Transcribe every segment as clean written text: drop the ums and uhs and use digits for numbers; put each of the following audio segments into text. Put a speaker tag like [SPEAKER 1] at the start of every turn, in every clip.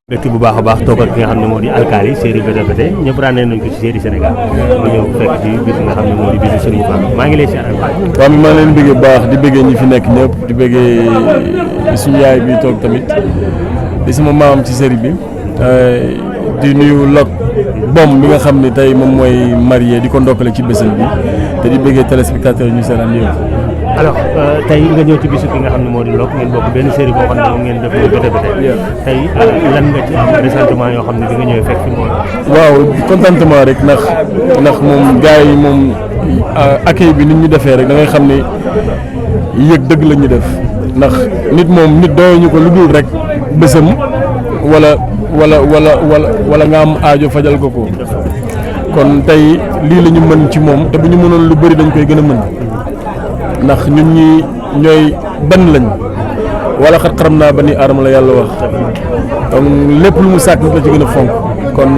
[SPEAKER 1] dëkk bu baax a baax toog ak ki nga xam ne moo di alkaali série Bété Bété ñëpp ràññee nañ ko ci série Sénégal ma ñëw fekk ci bis nga xam ne moo di bisu Serigne Fall maa ngi lay si alkaali.
[SPEAKER 2] waaw maa leen bëggee baax di bëggee ñi fi nekk ñëpp di bëggee suñu yaay bi toog tamit di sama maam ci série bi di nuyu Lok Bom mi nga xam ne tey moom mooy marié di ko ndokkale ci bésam bi te di bëggee téléspectateur ñu seetaan yëpp.
[SPEAKER 1] alors tey nga ñëw ci bisu ki nga xam ne moo di Lok ngeen bokk benn série boo xam ne moom ngeen def muy Bété Bété tey lan nga ci am ressentiment yoo xam ne bi nga ñëwee fekk fi moom.
[SPEAKER 2] waaw contentement rek ndax moom gars yi moom accueil bi nit ñu defee rek da ngay xam ne yëg dëgg la ñu def ndax nit moom nit doyoo ñu ko lu dul rek bésam wala nga am aajo fajal ko kon tey lii la ñu mën ci moom te bu ñu mënoon lu bëri dañ koy gën a mën. ndax ñun ñi ñooy benn lañ wala xat xaram naa ba ni aadama la yàlla wax donc lépp lu mu sàkk nit la ci gën a fonk kon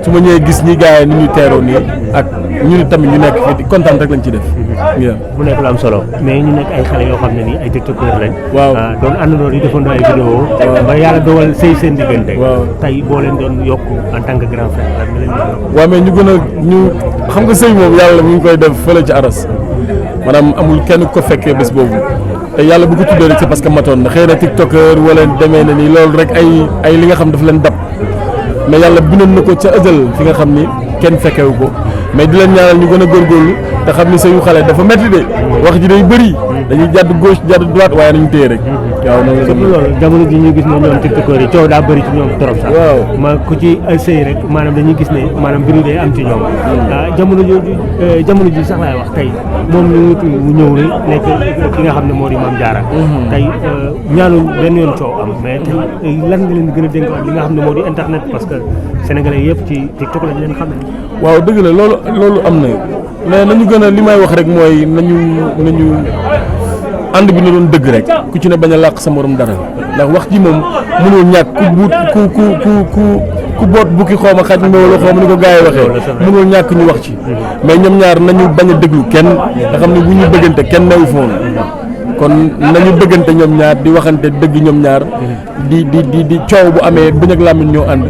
[SPEAKER 2] su ma ñëwee gis ñi gars yi ni ñu teeroo nii ak ñu ni tamit ñu nekk fii di kontaan rek lañ ci def.
[SPEAKER 1] bu nekk lu am solo mais ñu nekk ay xale yoo xam ne nii ay tiktokeur lañ.
[SPEAKER 2] waaw
[SPEAKER 1] doon àndandoo di defandoo ay vidéo ba yàlla dogal sëy seen diggante.
[SPEAKER 2] waaw
[SPEAKER 1] tey boo leen doon yokk en tant que grand frère lan nga leen di yokk.
[SPEAKER 2] waaw mais ñu gën a ñu xam nga sëy moom yàlla mu ngi koy def fële ci aras maanaam amul kenn ko fekkee bés boobu te yàlla bu ko tuddee rek c'est parce que matoon na xëy na tiktokeur wala demee na ni loolu rek ay li nga xam daf leen dab mais yàlla bindoon na ko ca ëzal fi nga xam ni kenn fekkewu ko mais di leen ñaanal ñu gën a góorgóorlu te xam ni sëyu xale dafa métti de wax ji day bëri dañuy jàdd gauche jàdd droite waaye nañu téye rek waaw noonu la
[SPEAKER 1] loolu jamono ji ñu gis ne ñoom tiktokeur yi coow daa bëri ci ñoom trop sax
[SPEAKER 2] waaw
[SPEAKER 1] ma ku ci sëy rek maanaam dañuy gis ne maanaam mbir day am ci ñoom jamono ji sax laay wax tey moom mu ñëw rek nekk ki nga xam ne moo di Mame Diarra tey ñaanul benn yoon coow am mais tey lan nga leen di gën a dénk li nga xam ne moo di internet parce que sénégalais yëpp ci tiktok lañ leen xam ne
[SPEAKER 2] waaw dëgg la loolu am na mais nañu gën a li may wax rek mooy nañu ànd bi na doon dëgg rek ku ci ne bañ a làq sa morom dara ndax wax ji moom mënul ñàkk ku boot bukki xooma xaj mbooloo xooma ni ko gars yi waxee mënul ñàkk ñu wax ci mais ñoom ñaar nañu bañ a déglu kenn nga xam ne bu ñu bëggante kenn newu foon kon nañu bëggante ñoom ñaar di waxante dëgg ñoom ñaar di coow bu amee bëñ ak làmmiñ ñoo ànd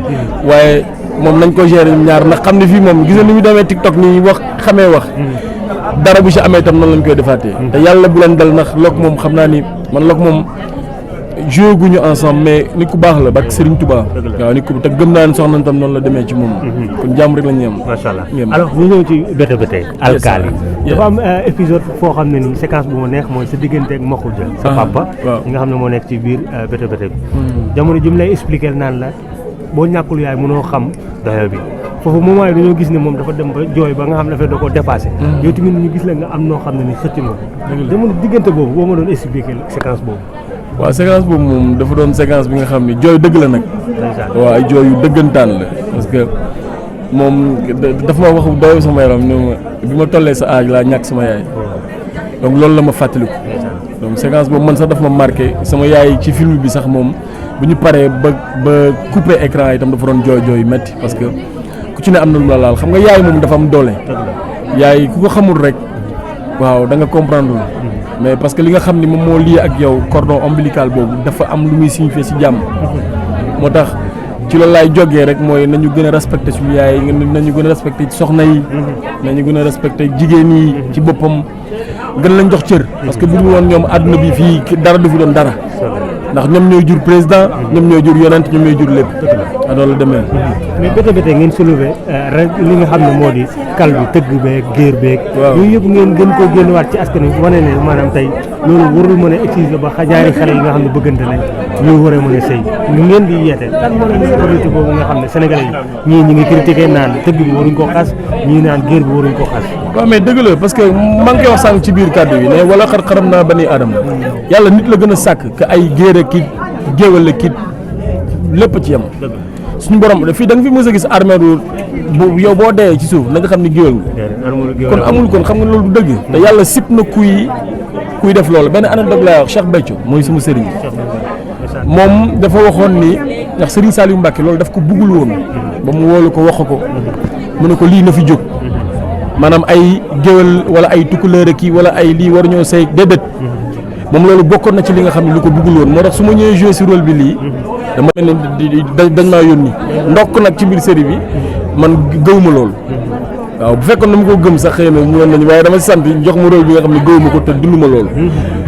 [SPEAKER 2] waaye moom nañ ko gérer ñoom ñaar ndax xam ne fii moom gis na ni ñu demee TikTok nii wax xamee wax dara bu si amee itam noonu lañ koy defaatee te yàlla bu leen dal ndax Lok moom xam naa ni man Lok moom joué guñu ensemble mais nit ku baax la barke Serigne Touba waaw nit ku te gëm naa ne soxna tam noonu la demee ci moom kon jàmm rek la ñu am
[SPEAKER 1] macha allah alors ñu ñëw ci Bété Bété alkaali dafa am épisode foo xam ne nii séquence bu ma neex mooy sa diggante ak Makhoudia sa papa ñi nga xam ne moo nekk ci biir Bété Bété bi jamono ji mu lay expliquer naan la boo ñàkkul yaay mënoo xam doyo bi foofu moment yi dañoo gis ne moom dafa dem ba jooy ba nga xam ne dafay da koo dépassé yow tamit ñu gis la nga am noo xam ne ni xëcc nga jamono diggante boobu boo ma doon expliquer séquence boobu
[SPEAKER 2] waaw séquence boobu moom dafa doon séquence bi nga xam ne jooy dëgg la nag waaw ay jooy yu dëggantaan la parce que moom dafa ma wax doyu sama yaram ne ma bi ma tollee sa âge laa ñàkk sama yaay donc loolu la ma fàttaliku donc séquence boobu man sax dafa ma marqué sama yaay ci film bi sax moom bu ñu paree ba coupé écran itam dafa doon jooy yu métti parce que ku ci ne am na lu la laal xam nga yaay moom dafa am doole yaay ku ko xamul rek waaw da nga comprendre mais parce que li nga xam ni moom moo lié ak yow cordon ombilical boobu dafa am lu muy signifié ci jàmm moo tax ci loolu laay jógee rek mooy nañu gën a respecté suñu yaay nañu gën a respecté soxna yi nañu gën a respecté jigéen yi ci boppam gën lañ jox cër parce que bu ñu woon ñoom àdduna bi fii dara du fi doon dara ndax ñoom ñooy jur président ñoom ñooy jur yonent ñoom ñooy jur lépp a doolu demee
[SPEAKER 1] mais Bété Bété ngeen soulevé rek li nga xam ne moo di kal bi tëgg beeg géer beeg yooyu yëpp ngeen gën koo génnewaat ci askan wi wane ne maanaam tey loolu warul mën a utiliser ba xajaari xale yi nga xam ne bëggante nañ ñu war a mën a sëy ñu ngeen di yeete lan moo leen politique boobu nga xam ne sénégalais yi ñii ñi ngi critiqué naan tëgg bi waruñ koo xas ñii naan géer bi waruñ koo xas
[SPEAKER 2] waaw mais dëgg la parce que maa ngi koy wax sànq ci biir kàddu yi ne wala xar-xaram naa bani aadama yàlla nit la gën a sàkk que ay géer ki géwél la kii lépp ci yem suñu borom fii da nga fi mës a gis armée bu yow boo dee ci suuf na nga xam ni géwél nga kon amul kon xam nga loolu du dëgg te yàlla sip na kuy def loolu benn anecdote laa wax Cheikh Béthio mooy sama sëriñ moom dafa waxoon ni ndax Serigne Saliou Mbacké loolu daf ko buggul woon ba mu woolu ko wax ko mu ne ko lii na fi jóg maanaam ay géwél wala ay tukkuleer kii wala ay lii war ñoo sëy déedéet moom loolu bokkoon na ci li nga xam ne lu ko buggul woon moo tax su ma ñëwee joué si rôle bi lii dama mel ni dañ maa yónni ndokk nag ci biir série bi man gëwuma loolu waaw bu fekkoon dama ko gëm sax xëy na ñëwoon nañu waaye dama sant jox ma rôle bi nga xam ne gëwuma ko te dunduma loolu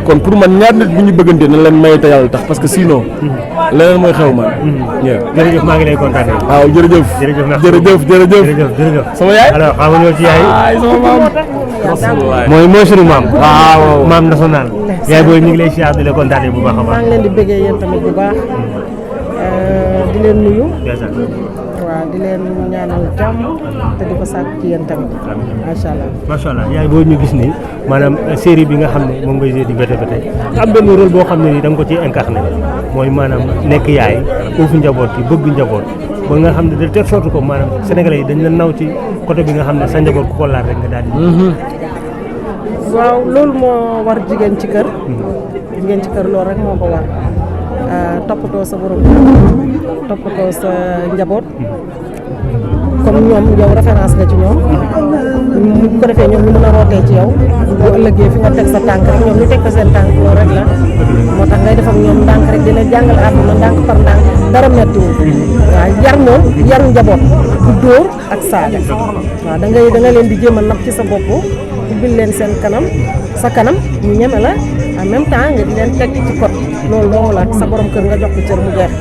[SPEAKER 2] kon pour man ñaar nit bu ñu bëggante nañ leen may te yàlla tax parce que sinon leneen mooy xew man
[SPEAKER 1] jërëjëf maa ngi lay kontaanee
[SPEAKER 2] waaw jërëjëf sama yaay
[SPEAKER 1] alors xam nga ñëw ci yaay
[SPEAKER 2] sama maam
[SPEAKER 1] mooy sunu maam waaw maam national yaay booy ñu ngi lay siyaar di la kontaanee bu baax a baax
[SPEAKER 3] maa ngi leen di bëggee yéen tamit bu baax di leen nuyu waaw di leen ñaanal jàmm te di ko sàkk ci yéen tamit macha allah
[SPEAKER 1] yaay boo ñu gis ni maanaam série bi nga xam ne moom ngay joué di Bété Bété am benn rôle boo xam ne ni da nga ko ci incarné mooy maanaam nekk yaay uufu njaboot yi bëgg njaboot ba nga xam ne de telle sorte ko maanaam sénégalais yi dañ la naw ci côté bi nga xam ne sa njaboot ku ko laal rek nga daal di
[SPEAKER 3] waaw loolu moo war jigéen ci kër loolu rek moo ko war toppatoo sa borom toppatoo sa njaboot comme ñoom yow référence nga ci ñoom bu ko defee ñoom ñu mën a rootee ci yow bu ëllëgee fi nga teg sa tànk rek ñoom ñu teg ko seen tànk loolu rek la moo tax ngay def ak ñoom ndànk rek di leen jàngal àdduna ndànk par ndànk dara mettiwul waaw yar moom yaru njaboot bu dóor ak saaga waaw da nga leen di jéem a napp ci sa bopp ubbil leen seen kanam sa kanam ñu ñeme la en même temps nga di leen teg ci code loolu moomu la sa borom kër nga jox ko cër mu jeex.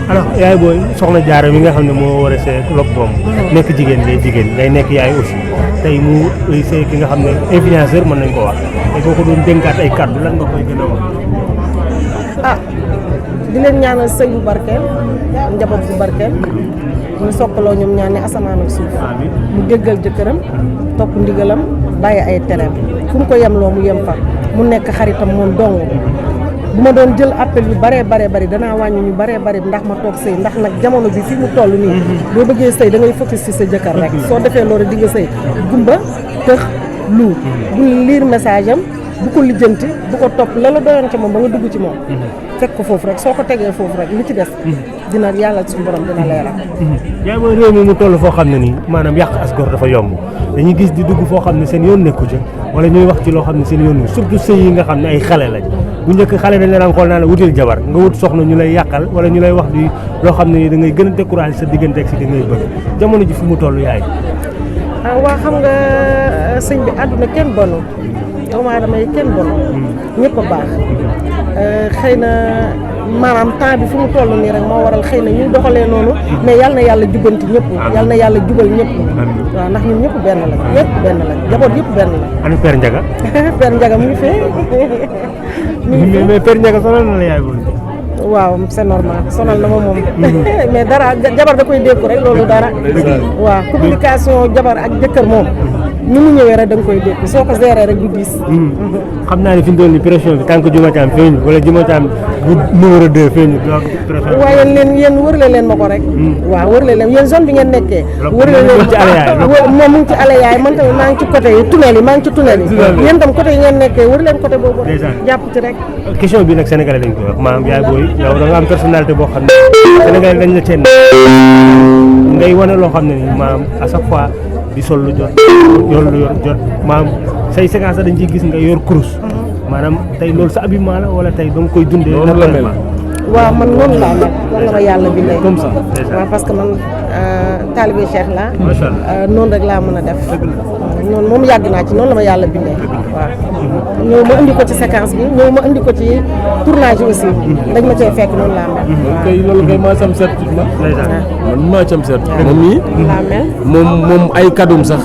[SPEAKER 1] alors yaay booy soxna Diarra mi nga xam ne moo war a see lok doom nekk jigéen day nekk yaay aussi tey mu see ki nga xam ne influenceur mën nañ ko wax te boo ko doon dénkaat ay kàddu lan nga koy gën a wax.
[SPEAKER 3] di leen ñaanal sëy bu barkeel njaboot bu barkeel ñu soppaloo ñoom ñaan ne asamaan ak suuf mu déggal jëkkëram topp ndigalam bàyyi ay tereem fu mu ko yemloo mu yem fa mu nekk xaritam moom dong bu ma doon jël appel yu baree danaa wàññi ñu baree bari ndax ma toog sëy ndax nag jamono bi fi mu toll nii boo bëggee sëy da ngay focus ci sa jëkkër rek soo defee loolu di nga sëy gumba tëx lu bu lire message am bu ko lijjanti bu ko topp la la doyoon ca moom ba nga dugg ci moom fekk ko foofu rek soo ko tegee foofu rek li ci des dina yàlla suñu borom dina leeral
[SPEAKER 1] yaay mooy réew mi mu toll foo xam ne nii maanaam yàq asgor dafa yomb dañuy gis di dugg foo xam ne seen yoon nekku ca wala ñuy wax ci loo xam ne seen yoon surtout sëy yi nga xam ne ay xale lañ bu njëkk xale dañ la daan xool naa la wutil jabar nga wut soxna ñu lay yàqal wala ñu lay wax di loo xam ne nii da ngay gën a découragé sa diggante ak si di ngay bëgg jamono ji fu mu toll yaay
[SPEAKER 3] waa xam nga sëñ bi àdduna kenn bonu doomu aadama yi kenn bonu ñëpp a baax xëy na maanaam temps bi fu mu toll nii rek moo waral xëy na ñuy doxalee noonu mais yal na yàlla jubanti ñëpp yal na yàlla jubal ñëpp waaw ndax ñun ñëpp benn la jaboot yëpp benn la
[SPEAKER 1] ana Père Ndiaga
[SPEAKER 3] Père Ndiaga mu ngi fee
[SPEAKER 1] mais Père Ndiaga sonal na la yaay boobu
[SPEAKER 3] waaw c'est normal sonal na ma moom mais dara jabar da koy dékku rek loolu dara waaw communication jabar ak jëkkër moom ni mu ñëwee rek da nga koy dékku soo ko géré rek du diis
[SPEAKER 1] xam naa ne fi mu toll nii pression bi tant que Diouma Thiam feeñu wala Diouma Thiam bu numéro 2 feeñu
[SPEAKER 3] waaye yéen wërale leen ma ko rek waaw wërale leen yéen zone bi ngeen nekkee wërale leen moom mu ngi ci alayaay man tamit maa ngi ci côté yi tunnel yi maa ngi ci tunnel yi yéen tam côté yi ngeen nekkee wër leen côté boobu rek jàpp ci rek
[SPEAKER 1] question bi nag sénégalais dañ koy wax maanaam yaay booy yow da nga am personnalité boo xam ne sénégalais dañ la seen ngay wane loo xam ne ni maanaam à chaque fois di sol lu jot yor lu jot maanaam say séquence dañ ciy gis nga yor kurus maanaam tey loolu sa habillement la wala tey da nga koy dundee naturellement
[SPEAKER 3] waaw man noonu laa mel noonu la ma yàlla bindee
[SPEAKER 1] comme ça
[SPEAKER 3] waaw parce que man taalibe Cheikh laa noonu rek laa mën a def noonu moom yàgg naa ci noonu la ma yàlla bindee waaw ñëw ma indi ko ci séquence bi ñëw ma indi ko ci tournage aussi dañ ma cee fekk noonu laa mel
[SPEAKER 2] kay loolu kay maa sam certitude man maa sam certitude moom mii
[SPEAKER 3] laa mel
[SPEAKER 2] moom ay kadum sax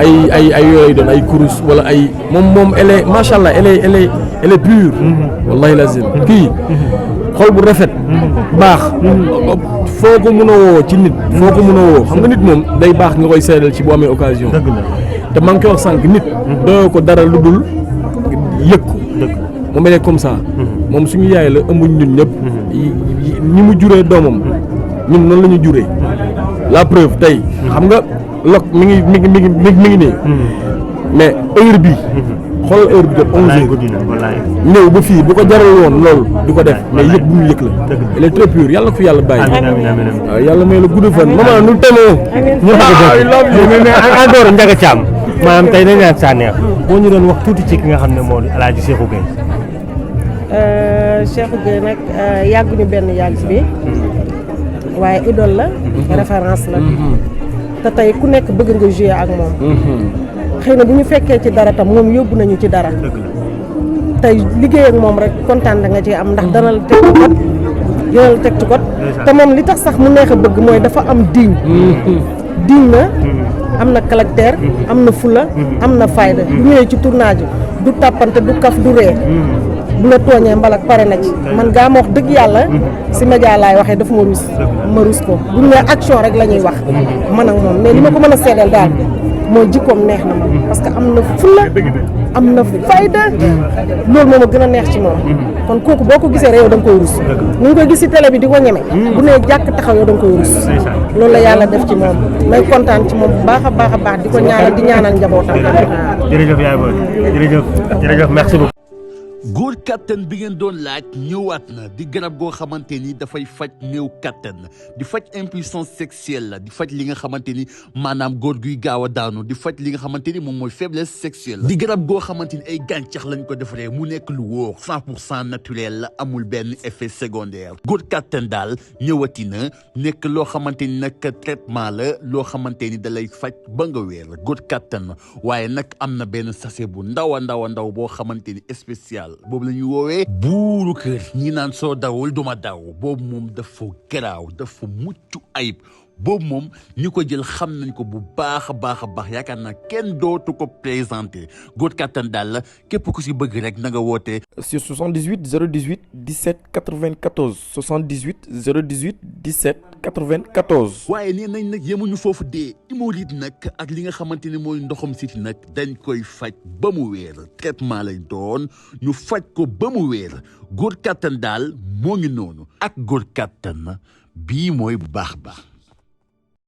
[SPEAKER 2] ay yooyu doon ay kurus wala ay moom elle est macha allah elle est pure wallahi lazim kii xol bu rafet baax foo ko mën a woo ci nit foo ko mën a woo xam nga nit moom day baax nga koy seedal ci bu amee occasion te maa ngi koy wax sànq nit doyoo ko dara lu dul yëg ko moom elle est comme ça moom suñu yaay la ëmbuñ ñun ñëpp ñi mu juree doomam ñun noonu la ñu juree la preuve tey xam nga lok mi ngi nii mais heure bi xoolal heure bi jot 11h ñëw ba fii bu ko jaral woon loolu du ko def mais yëg bu mu yëg la elle est très pure yàlla ko fi yàlla bàyyi waaw yàlla may la gudd fan maman nu temoo
[SPEAKER 1] ñu mais en dehors Ndiaga Thiam maanaam tey dañ naan Sanex boo ñu doon wax tuuti ci ki nga xam ne moo di El Hadj Cheikhou Gueye
[SPEAKER 3] Cheikhou Gueye nag yàgguñu benn yàgg bi waaye idole la référence la te tey ku nekk bëgg nga jouer ak moom xëy na bu ñu fekkee ci dara tam moom yóbbu nañu ci dara tey liggéey ak moom rek kontaan da nga ci am ndax dana la teg ci kot dina la teg ci kot te moom li tax sax mu neex a bëgg mooy dafa am diñ na am na caractère am na fula am na fayda bu ñëwee ci tournage du tàppante du kaf du ree bu la tooñee mbalak pare na ci man gaa ma wax dëgg yàlla si média laay waxee dafa ma rus ko bu ñu nee action rek la ñuy wax man ak moom mais li ma ko mën a seedeel daal mooy jikkoom neex na ma parce que am na fulla am na fayda loolu moom a gën a neex ci moom kon kooku boo ko gisee rek yow da nga koy rus ni nga koy gis ci télé bi di ko ñeme bu nee jàkk taxaw yow da nga koy rus loolu la yàlla def ci moom may kontaan ci moom bu baax a baax di ko ñaanal di ñaanal njabootam.
[SPEAKER 1] jërëjëf yaay booy jërëjëf merci beaucoup.
[SPEAKER 4] góor kattan bi ngeen doon laaj ñëwaat na di garab goo xamante ni dafay faj néew kattan di faj impuissance sexuelle di faj li nga xamante ni maanaam góor guy gaaw a daanu di faj li nga xamante ni moom mooy faiblesse sexuelle di garab goo xamante ni ay gàncax lañ ko defaree mu nekk lu wóor 100% naturel la amul benn effet secondaire góor kattan daal ñëwati na nekk loo xamante ni nag traitement la loo xamante ni da lay faj ba nga wér góor kattan waaye nag am na benn sachet bu ndaw a ndaw boo xamante ni spécial boobu la ñuy woowee buuru kër ñi naan soo dawul duma daw boobu moom dafa garaaw dafa mucc ayib boobu moom ñi ko jël xam nañ ko bu baax a baax yaakaar naa kenn dootu ko présenté góor kattan daal la képp ku si bëgg rek na nga woote
[SPEAKER 5] sur 78 018 17 94 78 018 17 94.
[SPEAKER 4] waaye nee nañ nag yemuñu foofu dee hémorroïde nag ak li nga xamante ni mooy ndoxam siti nag dañ koy faj ba mu wéer traitement lay doon ñu faj ko ba mu wéer góor kattan daal moo ngi noonu ak góor kattan bii mooy bu baax